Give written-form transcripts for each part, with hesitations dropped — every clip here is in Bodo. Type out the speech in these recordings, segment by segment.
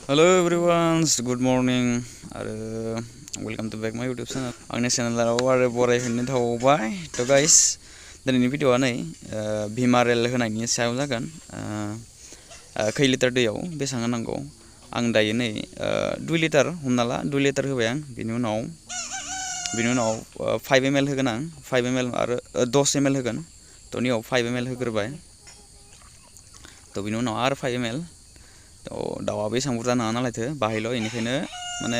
Hello everyone, good morning आरो welcome to back my YouTube channel. आंनि चेनेलाव आरो बरायहैनो थाबाय तो गाइस दिनैनि भिडिअ'आ नै भिमारेल होनायनि सायाव जागोन खै लिटार दैयाव बेसेबां होनांगौ आं दायो नै 2 लिटार हमना ला 2 लिटार होबाय आं बिनि उनाव 5 ml होगोन आं 5 ml आरो 10 ml होगोन तो नियाव 5 ml होग्रोबाय तो बिनि उनाव आरो 5 ml तो दाउआबो एसेबां बुरजा नाङा नालायथो बाहायल' बेनिखायनो माने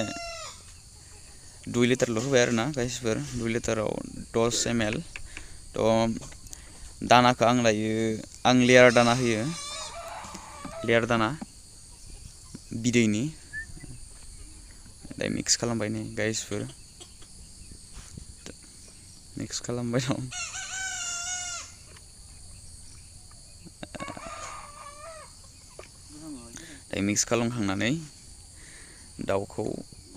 2 लिटारल' होबाय आरो ना गाइसफोर 2 लिटाराव 10 ml तो दानाखौ आं लायो आं लेयार दाना होयो लेयार दाना बिदैनि दायो मिक्स खालामबाय नै गाइसफोर मिक्स खालामबाय दं मिक्स खालामखांनानै दाउखौ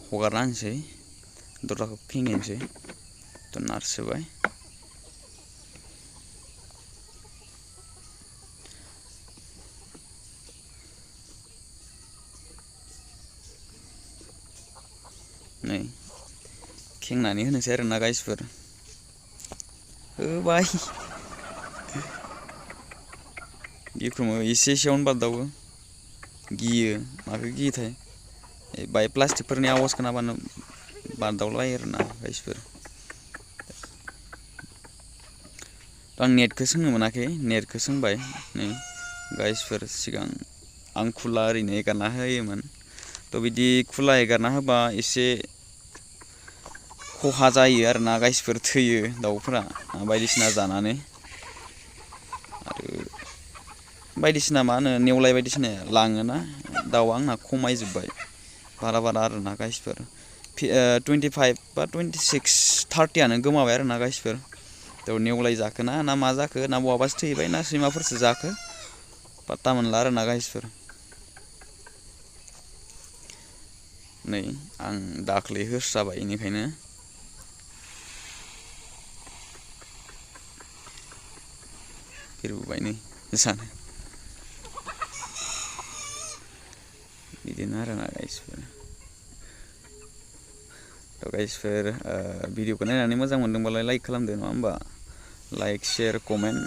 हगारना होनोसै दरजाखौ फिंहैनोसै तो नारसोबाय नै खेंनानै होनोसै आरो ना गाइसफोर होबाय गिख्रङो एसेयावनो बारदावो गियो माखौ गियोथाय बाय प्लास्टिकफोरनि आवाज खोनाबानो बारदावलायो आरो ना गाइसफोर आं नेटखौ सोंनो मोनाखै नेटखौ सोंबाय नै गाइसफोर सिगां आं खुला ओरैनो एगारना होयोमोन तो बिदि खुला एगारना होबा एसे खहा जायो आरो ना गाइसफोर थैयो दाउफोरा बायदिसिना जानानै आरो बायदिसिना मा होनो नेवलाय बायदिसिना लाङोना दाउआ आंना खमायजोब्बाय बारा आरो ना गाइसफोर 25 बा 26 30आनो गोमाबाय आरो ना गाइसफोर तो नेवलाय जाखो ना मा जाखो ना बहाबासो थैबाय ना सैमाफोरसो जाखो पात्ता मोनला आरो ना गाइसफोर नै आं दाख्लै होस्राबाय बेनिखायनो बिरबोबाय नै जानो बिदिनो आरो ना गाइसफोर तो गाइसफोर भिडिअखौ नायनानै मोजां मोनदोंबालाय लाइक खालामदो नङा होमबा लाइक शेयार कमेन्ट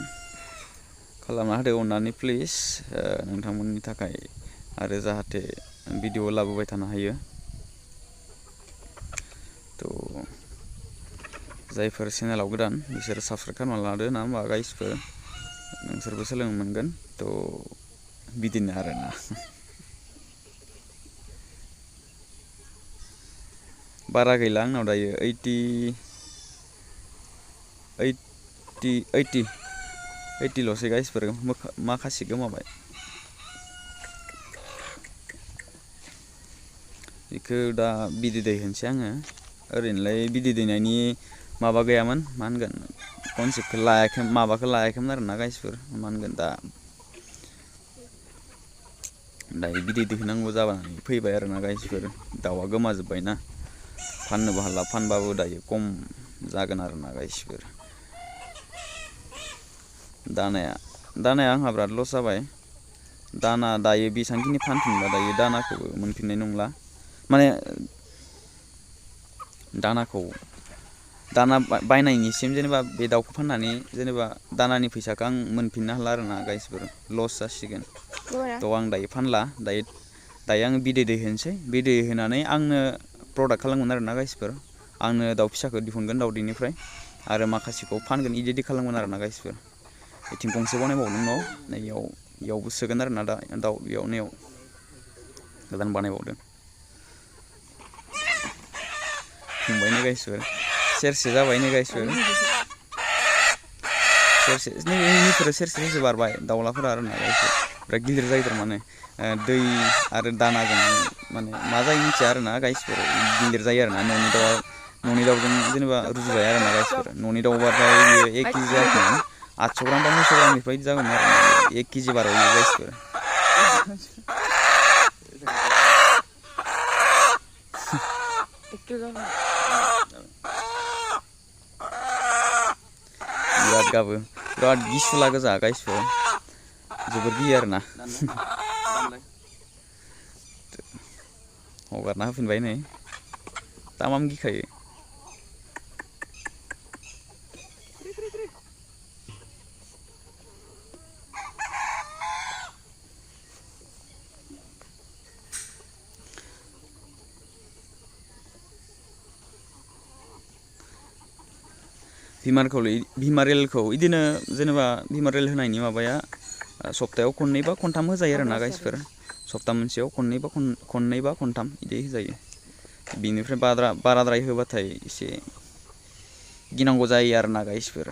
खालामना होदो अननानै प्लिज नोंथांमोननि थाखाय आरो जाहाथे भिडिअ लाबोबाय थानो हायो तो जायफोर चेनेलाव गोदान बिसोर साबस्क्राइब खालामना लादो ना होमबा गाइसफोर नोंसोरबो सोलोंनो मोनगोन तो बिदिनो आरोना बारा गैला आंनाव दायो 80 ल'सै गाइसफोर माखासे गोमाबाय बेखौ दा बिदै दैहोनोसै आङो ओरैनोलाय बिदै दैनायनि माबा गैयामोन मा होनगोन कनसेप्टखौ लायाखैमोन आरो ना गाइसफोर मा होनगोन दायो बिदै दैहोनांगौ जानानै फैबाय आरो ना गाइसफोर दाउआ गोमाजोब्बाय ना फाननोबो हाला फानबाबो दायो खम जागोन आरो ना गाइसफोर दानाया आंहा बिराद लस जाबाय दाना दायो बेसांखिनि फानफिनबा दायो दानाखौबो मोनफिननाय नंला माने दाना बायनायनिसिम जेनेबा बे दाउखौ फाननानै जेनेबा दानानि फैसाखौ आं मोनफिननो हाला आरो ना गाइसफोर लस जासिगोन तो आं दायो फानला दायो आङो बिदै दैहोनोसै बिदै दैहोनानै आंनो प्रडाक्ट खालामगोन आरो ना गाइसफोर आंनो दाउ फिसाखौ दिहुनगोन दाउदैनिफ्राय आरो माखासेखौ फानगोन इदि खालामगोन आरो ना गाइसफोर बेथिं गंसे बानायबावदों न' इयावबो सोगोन आरो ना दाउ इयाव गोदान बानायबावदों फंबायनि गाइसफोर सेरसे जाबाय नै गाइसफोर सेरसे सेरसे बारबाय दाउलाफोरा आरो ना गाइसफोर बिराद गिलिर जायो थारमाने दै आरो दानाजों माने मा जायो मिथिया आरो ना गाइसफोर गिलिर जायो आरो ना न'नि दाउजों जेनेबा रुजुजाया आरो ना गाइसफोर न'नि दाउबाथाय बियो 1 केजि जागोन 800 ग्राम बा 900 ग्राम बेफोरबायदि जागोन आरो 1 केजि बारायो गाइसफोर बिराद गाबो बिराद गिसुला गोजा गाइसफोर जोबोर गियो आरो ना हगारना होफिनबाय नै तामाम गिखायो। भिमारेलखौ इदिनो जेनेबा भिमारेल होनायनि माबाया सप्तायाव खननै बा खनथाम होजायो आरोना गाइसफोर सप्ता मोनसेयाव खननै बा खनथाम इदि होजायो। बिनिफ्राय बाराद्राय होबाथाय एसे गिनांगौ जायो आरोना गाइसफोर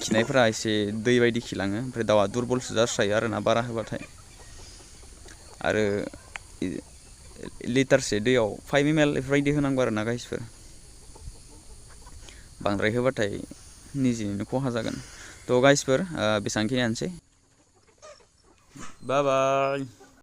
खिनायफोरा एसे दै बायदि खिलाङो ओमफ्राय दाउआ दुरबलसो जास्रायो आरोना बारा होबाथाय आरो लिटारसे दैयाव 5 ml बेफोरबायदि होनांगौ आरोना गाइसफोर बांद्राय होबाथाय निजेनिनो खहा जागोन थ' गाइसफोर बेसांखिनियानोसै बाय बाय।